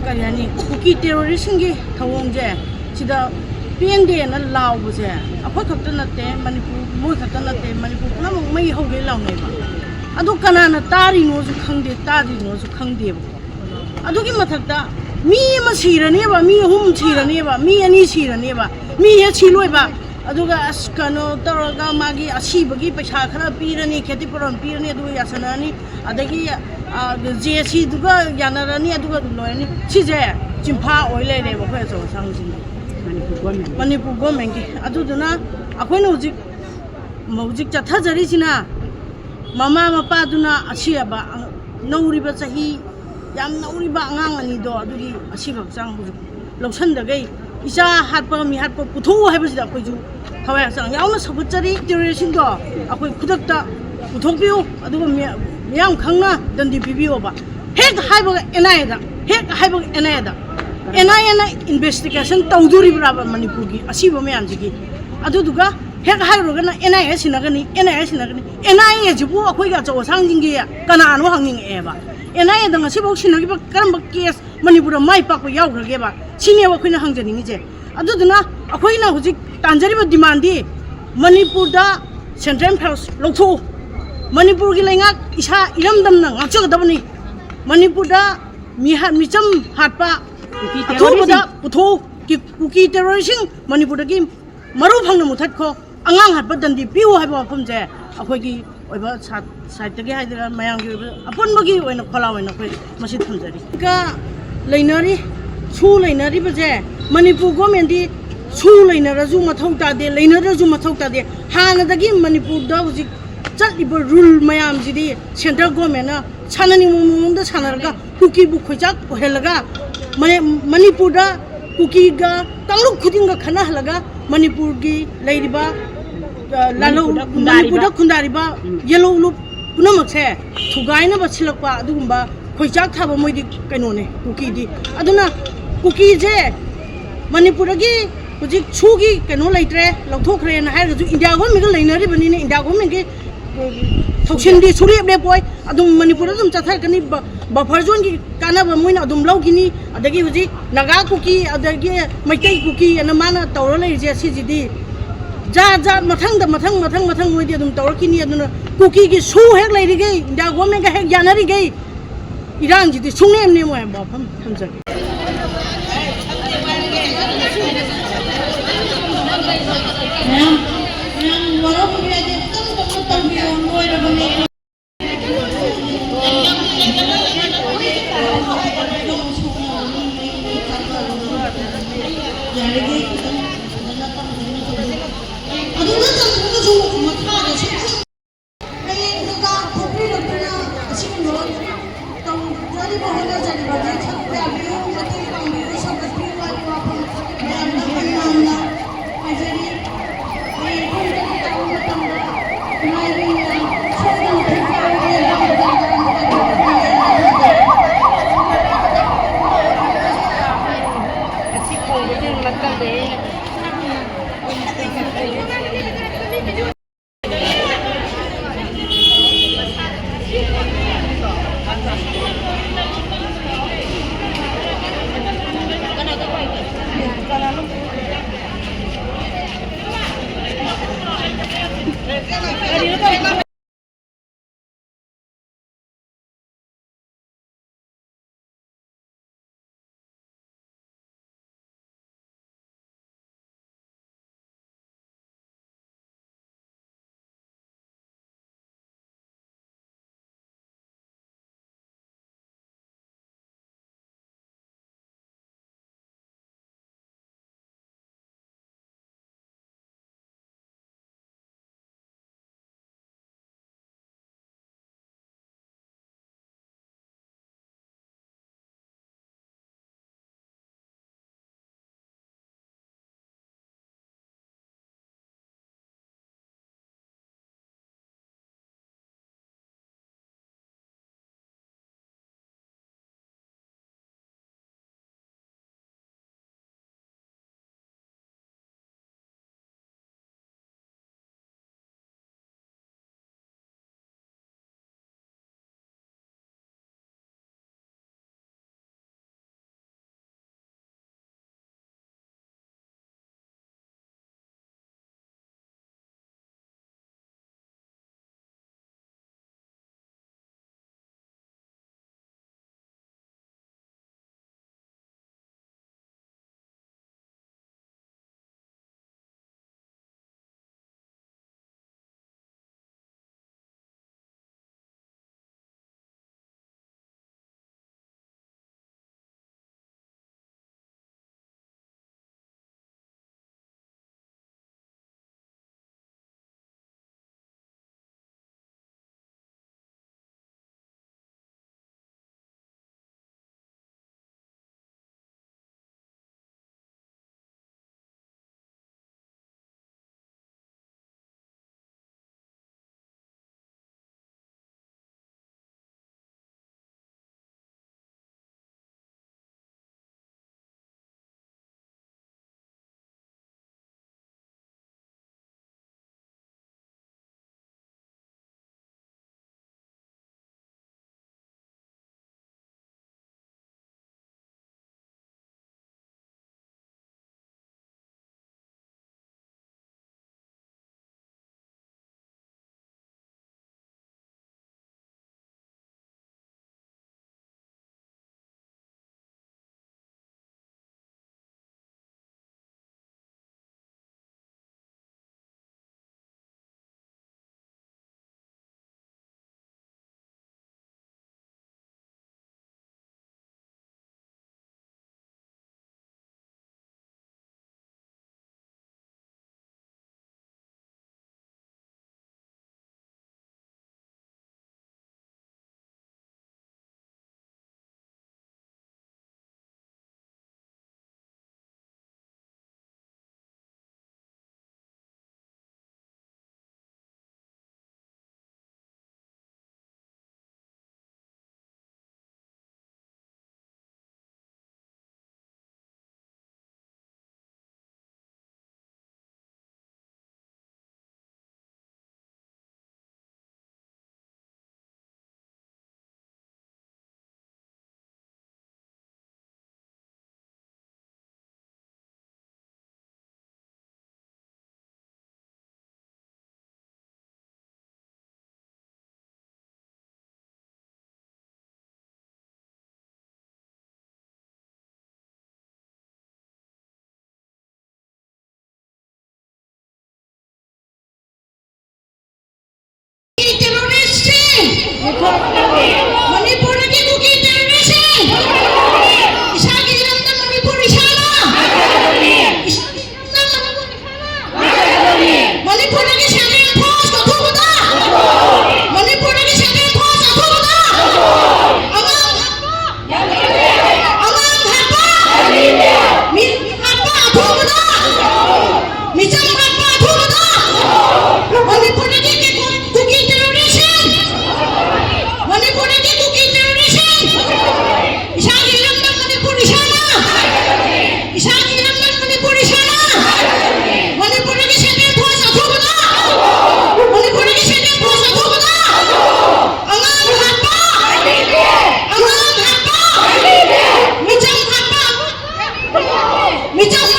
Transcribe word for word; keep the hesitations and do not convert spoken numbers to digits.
ꯀꯔꯤ ꯍꯥꯏꯅꯤ, ꯀꯨꯀꯤ ꯇꯦꯔꯣꯔꯤꯁꯁꯤꯡꯒꯤ ꯊꯧꯑꯣꯡꯁꯦ, ꯁꯤꯗ ꯄꯦꯟꯗꯦꯅ ꯂꯥꯎꯕꯁꯦ ꯑꯩꯈꯣꯏ ꯈꯛꯇ ꯅꯠꯇꯦ, ꯃꯅꯤꯄꯨꯔ ꯃꯣꯏ ꯈꯛꯇ ꯅꯠꯇꯦ, ꯃꯅꯤꯄꯨꯔ ꯄꯨꯝꯅꯃꯛ ꯃꯩ ꯍꯧꯒꯦ ꯂꯥꯎꯅꯩꯕ꯫ ꯑꯗꯣ ꯀꯅꯥꯅ ꯇꯥꯔꯤꯅꯣꯁꯨ ꯈꯪꯗꯦ, ꯇꯥꯗ꯭ꯔꯤꯅꯣꯁꯨ ꯈꯪꯗꯦꯕꯀꯣ꯫ ꯑꯗꯨꯒꯤ ꯃꯊꯛꯇ ꯃꯤ ꯑꯃ ꯁꯤꯔꯅꯦꯕ, ꯃꯤ ꯑꯍꯨꯝ ꯁꯤꯔꯅꯦꯕ, ꯃꯤ ꯑꯅꯤ ꯁꯤꯔꯅꯦꯕ, ꯃꯤ ꯍꯦꯛ ꯁꯤ ꯂꯣꯏꯕ, ꯑꯗꯨꯒ ꯑꯁ ꯀꯩꯅꯣ ꯇꯧꯔꯒ ꯃꯥꯒꯤ ꯑꯁꯤꯕꯒꯤ ꯄꯩꯁꯥ ꯈꯔ ꯄꯤꯔꯅꯤ, ꯈꯦꯇꯤ ꯄꯨꯔꯣꯟ ꯄꯤꯔꯅꯤ, ꯑꯗꯨꯒ ꯌꯥꯁꯟꯅꯔꯅꯤ꯫ ꯑꯗꯒꯤ ꯖꯦ ꯁꯤꯗꯨꯒ ꯌꯥꯅꯔꯅꯤ, ꯑꯗꯨꯒ ꯑꯗꯨꯝ ꯂꯣꯏꯔꯅꯤ꯫ ꯁꯤꯁꯦ ꯆꯤꯟꯐꯥ ꯑꯣꯏ ꯂꯩꯔꯦꯕ ꯑꯩꯈꯣꯏ ꯑꯆꯧ ꯑꯁꯥꯡꯁꯤꯡꯒꯤ, ꯃꯅꯤꯄꯨꯔ ꯒꯣꯔꯃꯦꯟ꯫ ꯃꯅꯤꯄꯨꯔ ꯒꯣꯔꯃꯦꯟꯒꯤ꯫ ꯑꯗꯨꯗꯨꯅ ꯑꯩꯈꯣꯏꯅ ꯍꯧꯖꯤꯛ ꯍꯧꯖꯤꯛ ꯆꯠꯊꯖꯔꯤꯁꯤꯅ ꯃꯃꯥ ꯃꯄꯥꯗꯨꯅ ꯑꯁꯤꯕ ꯅꯧꯔꯤꯕ ꯆꯍꯤ ꯌꯥꯝ ꯅꯧꯔꯤꯕ ꯑꯉꯥꯡ ꯑꯅꯤꯗꯣ ꯑꯗꯨꯒꯤ ꯑꯁꯤꯕ ꯍꯛꯆꯥꯡ ꯍꯧꯖꯤꯛ ꯂꯧꯁꯟꯗꯈꯩ ꯏꯆꯥ ꯍꯥꯠꯄ ꯃꯤ ꯍꯥꯠꯄ ꯄꯨꯊꯣꯛꯎ ꯍꯥꯏꯕꯁꯤꯗ ꯑꯩꯈꯣꯏꯁꯨ ꯊꯋꯥꯏ ꯍꯛꯆꯥꯡ ꯌꯥꯎꯅ ꯁꯧꯒꯠꯆꯔꯤ꯫ ꯇꯦꯔꯣꯔꯤꯁꯁꯤꯡꯗꯣ ꯑꯩꯈꯣꯏ ꯈꯨꯗꯛꯇ ꯄꯨꯊꯣꯛꯄꯤꯌꯨ, ꯑꯗꯨꯒ ꯃꯤ-, ꯃꯤꯌꯥꯝ ꯈꯪꯅ ꯗꯟꯗꯤ ꯄꯤꯕꯤꯌꯣꯕ꯫ ꯍꯦꯛ ꯍꯥꯏꯕꯒ ꯑꯦꯟ ꯑꯥꯏ ꯑꯦꯗ, ꯍꯦꯛ ꯍꯥꯏꯕꯒ ꯑꯦꯟ ꯑꯥꯏ ꯑꯦꯗ꯫ ꯑꯦꯟ ꯑꯥꯏ ꯑꯦꯅ ꯏꯟꯚꯦꯁꯇꯤꯒꯦꯁꯟ ꯇꯧꯗꯣꯔꯤꯕ꯭ꯔꯥꯕ ꯃꯅꯤꯄꯨꯔꯒꯤ ꯑꯁꯤꯕ ꯃꯌꯥꯝꯁꯤꯒꯤ? ꯑꯗꯨꯗꯨꯒ ꯍꯦꯛ ꯍꯥꯏꯔꯨꯔꯒꯅ ꯑꯦꯟ ꯑꯥꯏ ꯑꯦ ꯁꯤꯟꯅꯒꯅꯤ, ꯑꯦꯟ ꯑꯥꯏ ꯑꯦ ꯁꯤꯟꯅꯒꯅꯤ꯫ ꯑꯦꯟ ꯑꯥꯏ ꯑꯦꯁꯤꯕꯨ ꯑꯩꯈꯣꯏꯒꯤ ꯑꯆꯧ ꯑꯁꯥꯡꯁꯤꯡꯒꯤ ꯀꯅꯥꯅꯣ ꯍꯪꯅꯤꯡꯉꯛꯑꯦꯕ꯫ ꯑꯦꯟ ꯑꯥꯏ ꯑꯦꯗ ꯉꯁꯤꯐꯥꯎ ꯁꯤꯟꯅꯈꯤꯕ ꯀꯔꯝꯕ ꯀꯦꯁ ꯃꯅꯤꯄꯨꯔꯗ ꯃꯥꯏ ꯄꯥꯛꯄ ꯌꯥꯎꯈ꯭ꯔꯒꯦꯕ? ꯁꯤꯅꯦꯕ ꯑꯩꯈꯣꯏꯅ ꯍꯪꯖꯅꯤꯡꯉꯤꯁꯦ꯫ ꯑꯗꯨꯗꯨꯅ ꯑꯩꯈꯣꯏꯅ ꯍꯧꯖꯤꯛ ꯇꯥꯟꯖꯔꯤꯕ ꯗꯤꯃꯥꯟꯗꯤ ꯃꯅꯤꯄꯨꯔꯗ ꯁꯦꯟꯇ꯭ꯔꯦꯜ ꯐꯣꯔꯁ ꯂꯧꯊꯣꯛꯎ꯫ ꯃꯅꯤꯄꯨꯔꯒꯤ ꯂꯩꯉꯥꯛ ꯏꯁꯥ ꯏꯔꯝꯗꯝꯅ ꯉꯥꯛꯆꯒꯗꯕꯅꯤ꯫ ꯃꯅꯤꯄꯨꯔꯗ ꯃꯤꯍꯥ-, ꯃꯤꯆꯝ ꯍꯥꯠꯄ ꯀꯨꯀꯤ ꯑꯊꯨꯕꯗ ꯇꯦꯔꯣꯔꯤꯁꯁꯤꯡ꯫ ꯄꯨꯊꯣꯛꯎ꯫ ꯀꯤ-, ꯀꯨꯀꯤ ꯇꯦꯔꯣꯔꯤꯁꯁꯤꯡ ꯃꯅꯤꯄꯨꯔꯗꯒꯤ ꯃꯔꯨ ꯐꯪꯅ ꯃꯨꯊꯠꯈꯣ꯫ ꯑꯉꯥꯡ ꯍꯥꯠꯄ ꯗꯟꯗꯤ ꯄꯤꯌꯨ ꯍꯥꯏꯕ ꯋꯥꯐꯝꯁꯦ ꯑꯩꯈꯣꯏꯒꯤ ꯑꯣꯏꯕ ꯁꯥ-, ꯁꯥꯏꯠꯇꯒꯤ ꯍꯥꯏꯗꯅ ꯃꯌꯥꯝꯒꯤ ꯑꯣꯏꯕ ꯑꯄꯨꯟꯕꯒꯤ ꯑꯣꯏꯅ ꯈꯣꯜꯂꯥꯎ ꯑꯣꯏꯅ ꯑꯩꯈꯣꯏ ꯃꯁꯤ ꯊꯝꯖꯔꯤ꯫ ꯀ-, ꯂꯩꯅꯔꯤ, ꯁꯨ ꯂꯩꯅꯔꯤꯕꯁꯦ ꯃꯅꯤꯄꯨꯔ ꯒꯣꯔꯃꯦꯟꯗꯤ ꯁꯨ ꯂꯩꯅꯔꯁꯨ ꯃꯊꯧ ꯇꯥꯗꯦ, ꯂꯩꯅꯗ꯭ꯔꯁꯨ ꯃꯊꯧ ꯇꯥꯗꯦ꯫ ꯍꯥꯟꯅꯗꯒꯤ ꯃꯅꯤꯄꯨꯔꯗ ꯍꯧꯖꯤꯛ ꯆꯠꯂꯤꯕ ꯔꯨꯜ ꯃꯌꯥꯝꯁꯤꯗꯤ ꯁꯦꯟꯇ꯭ꯔꯦꯜ ꯒꯣꯔꯃꯦꯟꯅ ꯁꯥꯟꯅꯅꯤꯡꯕ ꯃꯑꯣꯡꯗ ꯁꯥꯟꯅꯔꯒ ꯀꯨꯀꯤꯕꯨ ꯈꯣꯏꯆꯥꯛ ꯑꯣꯏꯍꯜꯂꯒ ꯃꯅꯤ-, ꯃꯅꯤꯄꯨꯔꯗ ꯀꯨꯀꯤꯒ ꯀꯥꯡꯂꯨꯞ ꯈꯨꯗꯤꯡꯒ ꯈꯠꯅꯍꯜꯂꯒ ꯃꯅꯤꯄꯨꯔꯒꯤ ꯂꯩꯔꯤꯕ, ꯑ, ꯂꯥꯜꯍꯧ-, ꯃꯅꯤꯄꯨꯔꯗ ꯈꯨꯟꯗꯥꯔꯤꯕ, ꯃꯅꯤꯄꯨꯔꯗ ꯈꯨꯟꯗꯥꯔꯤꯕ ꯎꯝ꯫ ꯌꯦꯜꯍꯧ ꯂꯨꯞ ꯄꯨꯝꯅꯃꯛꯁꯦ ꯊꯨꯒꯥꯏꯅꯕ ꯁꯤꯜꯂꯛꯄ ꯑꯗꯨꯒꯨꯝꯕ ꯈꯣꯏꯆꯥꯛ ꯊꯥꯕ ꯃꯣꯏꯗꯤ ꯀꯩꯅꯣꯅꯦ ꯀꯨꯀꯤꯗꯤ꯫ ꯑꯗꯨꯅ ꯀꯨꯀꯤꯁꯦ ꯃꯅꯤꯄꯨꯔꯗꯒꯤ ꯍꯧꯖꯤꯛ ꯁꯨꯒꯤ ꯀꯩꯅꯣ ꯂꯩꯇ꯭ꯔꯦ, ꯂꯧꯊꯣꯛꯈ꯭ꯔꯦꯅ ꯍꯥꯏꯔꯒꯁꯨ ꯏꯟꯗꯤꯌꯥ ꯒꯣꯔꯃꯦꯟꯒ ꯂꯩꯅꯔꯤꯕꯅꯤꯅ ꯏꯟꯗꯤꯌꯥ ꯒꯣꯔꯃꯦꯟꯒꯤ ꯊꯧꯁꯤꯜꯗꯤ ꯁꯨꯡꯂꯦꯞ ꯂꯦꯞꯄꯣꯏ꯫ ꯑꯗꯨꯝ ꯃꯅꯤꯄꯨꯔꯗ ꯑꯗꯨꯝ ꯆꯠꯊꯔꯛꯀꯅꯤ꯫ ꯕ-, ꯕꯐꯔ ꯖꯣꯟꯒꯤ ꯀꯥꯟꯅꯕ ꯃꯣꯏꯅ ꯑꯗꯨꯝ ꯂꯧꯈꯤꯅꯤ꯫ ꯑꯗꯒꯤ ꯍꯧꯖꯤꯛ ꯅꯥꯒꯥ ꯀꯨꯀꯤ, ꯑꯗꯒꯤ ꯃꯩꯇꯩ ꯀꯨꯀꯤ ꯑꯅ ꯃꯥꯅ ꯇꯧꯔ ꯂꯩꯔꯤꯁꯦ, ꯁꯤꯁꯤꯗꯤ ꯖꯥꯠ ꯖꯥꯠ ꯃꯊꯪꯗ ꯃꯊꯪ ꯃꯊꯪ ꯃꯊꯪ ꯃꯣꯏꯗꯤ ꯑꯗꯨꯝ ꯇꯧꯔꯛꯈꯤꯅꯤ꯫ ꯑꯗꯨꯅ ꯀꯨꯀꯤꯒꯤ ꯁꯨ ꯍꯦꯛ ꯂꯩꯔꯤꯈꯩ, ꯏꯟꯗꯤꯌꯥ ꯒꯣꯔꯃꯦꯟꯒ ꯍꯦꯛ ꯌꯥꯅꯔꯤꯈꯩ, ꯏꯔꯥꯡꯁꯤꯗꯤ ꯁꯨꯡꯅꯦꯝ ꯅꯦꯝꯃꯣꯏ ꯍꯥꯏꯕ ꯋꯥꯐꯝ ꯊꯝꯖꯒꯦ꯫ ꯃꯌꯥꯝ, ꯃꯌꯥꯝ ꯋꯥꯔꯧꯕꯤꯕ ꯌꯥꯗꯦ, ꯇꯞꯅ ꯇꯞꯅ ꯇꯧꯕꯤꯌꯣ, ꯂꯣꯏꯔꯕꯅꯦ꯫ ꯃꯅꯤꯄꯨꯔꯗꯒꯤ ꯀꯨꯀꯤ ꯇꯦꯔꯣꯔꯤꯁꯁꯤꯡ! ꯏꯁꯥꯒꯤ ꯏꯔꯝꯗꯝ ꯃꯅꯤꯄꯨꯔ ꯏꯁꯥꯅ! ꯏꯁꯥꯒꯤ ꯏꯔꯝꯗꯝ ꯃꯅꯤꯄꯨꯔ ꯏꯁꯥꯅ! ꯃꯅꯤꯄꯨꯔꯗꯒꯤ ꯁꯦꯟꯇ꯭ꯔꯦꯜ ꯐꯣꯔꯁ ꯀꯛꯊꯣꯛꯄꯗ! ꯃꯅꯤꯄꯨꯔꯗꯒꯤ ꯁꯦꯟꯇ꯭ꯔꯦꯜ ꯐꯣꯔꯁ ꯀꯛꯊꯣꯛꯄꯗ! ꯑꯉꯥꯡ ꯍꯥꯠꯄ! ꯑꯉꯥꯡ ꯍꯥꯠꯄ! ꯃꯤ ꯍꯥꯠꯄ ꯑꯊꯨꯕꯗ! ꯃꯤꯆꯝ ꯍꯥꯠꯄ ꯑꯊꯨꯕꯗ! ꯃꯅꯤꯄꯨꯔꯗꯒꯤ ꯀꯦꯀꯣ-, ꯀꯨꯀꯤ ꯇꯦꯔꯣꯔꯤꯁꯁꯤꯡ! ꯃꯅꯤꯄꯨꯔꯗꯒꯤ ꯀꯨꯀꯤ ꯇꯦꯔꯣꯔꯤꯁꯁꯤꯡ! ꯏꯁꯥꯒꯤ ꯏꯔꯝꯗꯝ ꯃꯅꯤꯄꯨꯔ ꯏꯁꯥꯅ! ꯏꯁꯥꯒꯤ ꯏꯔꯝꯗꯝ ꯃꯅꯤꯄꯨꯔ ꯏꯁꯥꯅ! ꯃꯅꯤꯄꯨꯔꯗꯒꯤ ꯁꯦꯟꯇ꯭ꯔꯦꯜ ꯐꯣꯔꯁ ꯂꯧꯊꯣꯛꯄꯗ! ꯃꯅꯤꯄꯨꯔꯗꯒꯤ ꯁꯦꯟꯇ꯭ꯔꯦꯜ ꯐꯣꯔꯁ ꯂꯧꯊꯣꯛꯄꯗ! ꯑꯉꯥꯡ ꯍꯥꯠꯄ! ꯑꯉꯥꯡ ꯍꯥꯠꯄ! ꯃꯤꯆꯝ ꯍꯥꯠꯄ! ꯃꯤꯆꯝ